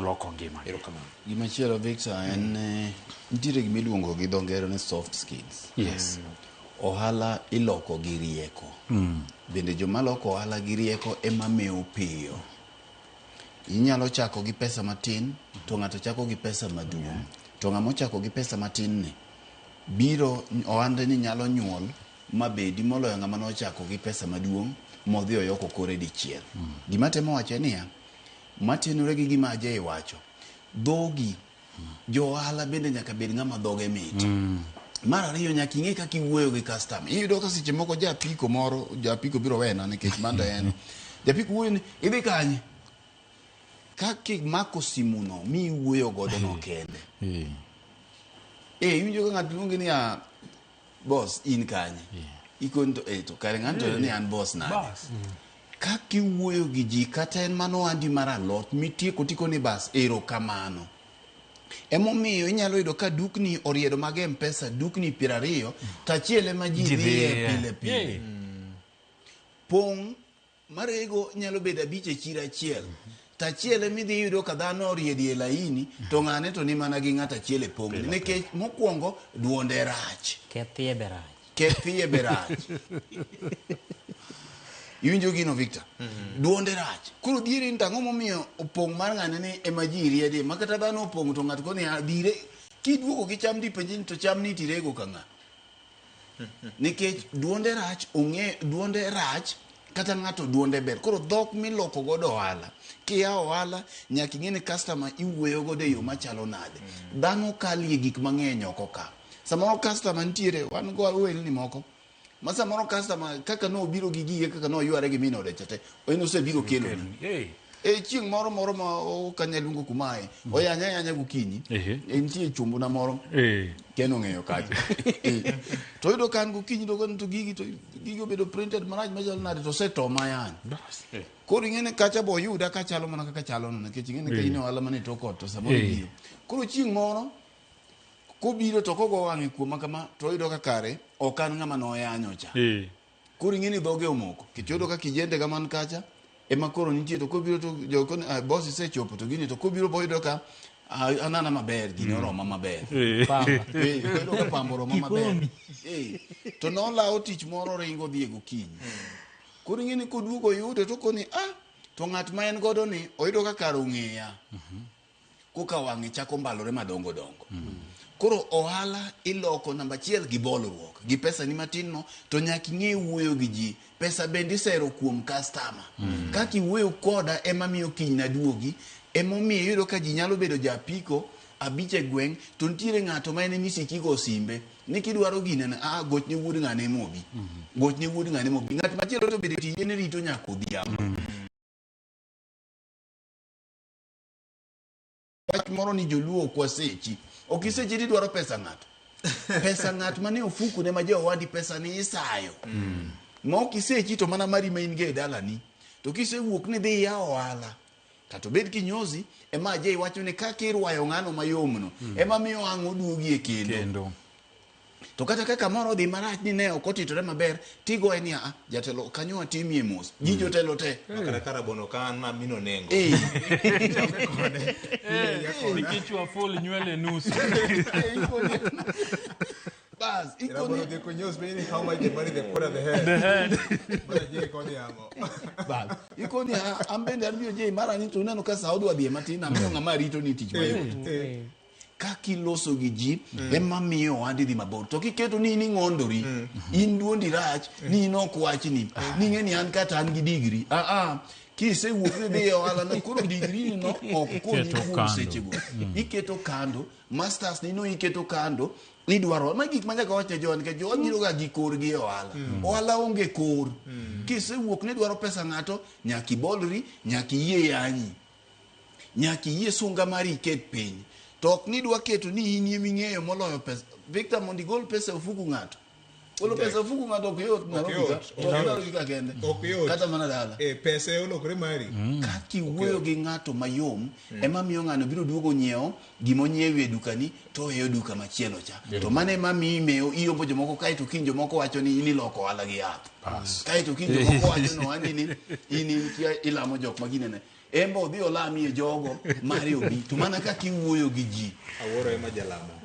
loko ngima. Erokamano. Gimachielo Victor en nitiere gima iluongo gi dho ngere ni soft skills. Yes. Ohala iloko gi rieko. Bende joma loko ohala gi rieko ema mewo piyo. Inyalo chako gi pesa matin to ng'ato chako gi pesa maduong'. To ng'ama ochako gi pesa matin ni biro ohande ni nyalo nyuol mabedi moloyo ng'ama nochako gi pesa maduong' modhi oyoko kore dichiel. Gima atemo wacho en niya, matenore gi gima Ajay wacho, dhogi jo ohala bende nyaka bed ng'ama dhoge mit. Mar ariyo nyaka ing'e kaka iwuoyo gi customer. Iyudo ka seche moko japiko moro, japiko biro wena nikech mano to en. Japiko wuoyo ni idhi kanye? Kaka imako simu no mi iwuoyo godo no kende. Eh, iwinjo ka ng'ato luongi ni ah, boss in kanye? Ikoni to eh, to kare ng'ani to ni an boss nade? Bas. Kaka iwuoyo gi ji kata en mano ohandi mar alot mitieko tikoni bas erokamano. Emomiyo inyalo yudo ka dukni oriedo mag M-Pesa dukni 20 to achiel ema ji Ji dhiye dhiye. pile pile. Yeah. Pong' marego nyalo bedo abich e chiro achiel to achiel ema idhi yudo ka dhano oriedi e laini to ng'ane to ni mana gi ng'ato achiel e pong'ni nikech mokwongo duonde rach. Kethiye be rach. Kethiye be rach. Iwinjo gino Victor? Duonde rach. Koro diere ni to ang'o momiyo opong' mar ng'ane ni ema ji riedie ma kata dhano opong' to ng'ato koni "Ah, dire kiduogo gi cham dipenji ni to cham ni tirego ka ng'a. Nikech duonde rach ong'e duonde rach kata ng'ato duonde ber. Koro dhok miloko godo ohala. Kiyawo ohala nyaka ing'e ni customer iwuoyo godo e yo machalo nade. Dhano kalie gik mang'eny oko ka. Samoro customer nitiere wan go ohelni moko ma samoro customer kaka nobiro gi gige kaka noyware gi min ode cha te en osebiro keloni. Hey. E chieng' moro moro ma ok anyal luongo kumae oyanya ayanya gokinyi Ehe. e nitie chumbuna moro Eh. Ken ong'eyo kacha. Eh. To yudo ka an gokinyi to to gigi to gigi obedo printed marach machalo nade to osetoma yani. Bas. Koro ing'e ni kacha bo oyuda kachalo mana kaka chalo no nikech ing'e ni ka in e ohala mane tok ot to samoro Eh. ibiro. Koro chieng' moro kobiro to kogo wang'e kuoma kama to oyudo ka kare ok an ng'ama noyanyo cha. Eh. Koro ing'e ni dhoge omoko. Nikech oyudo ka kijende ga man kacha ema koro nitie to kobiro to jo koni ah, boss isechopo to gini to kobiro boyudo ka ah, anana maber gini oroma maber. Eh. Pamba. Eh, oyudo ka pamba oroma maber. Kikomi. Eh, to nolawo tich moro ringo dhi e gokinyi. Koro ing'e ni koduogo oyude to koni ah to ng'at ma en godo ni oyudo ka kare ong'eya. Koka wang'e chako mbalore madongo dongo. Koro ohala iloko namba achiel gi bolruok gi pesa ni matin no to nyaka ing'e wuoyo gi ji. Pesa bende isero kuom customer. Kaka iwuoyo koda ema miyo kiny naduogi. Emomiyo iyudo ka ji nyalo bedo ja apiko abich e gweng' to nitiere ng'ato ma en emisiki go simbe ni kidwaro gine na ah gochne wuod ng'ane emobi. Gochne wuod ng'ane emobi. Ng'at machielo to bende tije ne rito nyaka odhiambo. Wach moro ni joluo ok wasechi. Ok isechi tidwaro pesa ng'ato. Pesa ng'at mane ofuku ne ma jowadi pesa ni isayo. Ma ok isechi to mana mari ma in go e dalani. To kisewuok ni dhi iyawo ohala. Kata obed kinyozi ema Ajay wacho ni kaka irwayo ng'ano mayomno ema miyo ang' oduogi e kendo. Kendo. To kata ka kamoro odhi marach ni ne ok otitore maber tigoye ni ah jatelo kanyo watimie mos. Ji jotelo te. Kata ka rabolo ka an ma mino nengo. Eh. Nikech waful nywele nusu. Bas, ikoni Rabolo dhi konyos meaning how much the money they put at the head. The head. Mana jiri koni yango. Bas, ikoni ah, an bende an biro jei mara ni to uneno ka sa odwa dhiye matin amiyo ng'ama rito ni tich mayot. Eh. Kaka iloso gi ji ema miyo ohandi dhi mabor. To kiketo ni in ing'ondori, in duondi rach, ni in ok wachni, ni ing'e ni an kata an gi digri. Ah ah, kisewuok ni idhi e ohala no, koro digri ni no ok konyi Iketo kuom kando. sechego. Iketo kando, masters ni no iketo kando, idwaro. Ma gik ma nyaka wach ne jowa nikech jowa biro ga gi korgi e ohala. Ohala onge kor. Kisewuok ni idwaro pesa ng'ato, nyaka ibolri, nyaka iyie yanyi. Nyaka iyie sunga mari iket piny. To ok ni idwa keto ni in ema ing'eyo moloyo pesa. Victor, mondo igol pesa e ofuku ng'ato. Golo pesa e ofuku ng'ato ok yot Nairobi ka. yot, To ok Nairobi ka kende. Ok yot. Kata mana dala. Eh, pesa e olokore mari. Kaka iwuoyo gi ng'ato mayom ema miyo ng'ano biro duogo nyiewo gima onyiewi e dukani to oweyo duka machielo cha. To mano ema miyi mewo iyombo jomoko kaeto kiny jomoko wacho ni in iloko ohala gi yath. Kaeto kiny jomoko wacho ni ohandi ni in in kia ilamo jok ma ginene. Embe odhi olamie jogo mare obi. To mana kaka iwuoyo gi ji. Awuoro ema jalamo.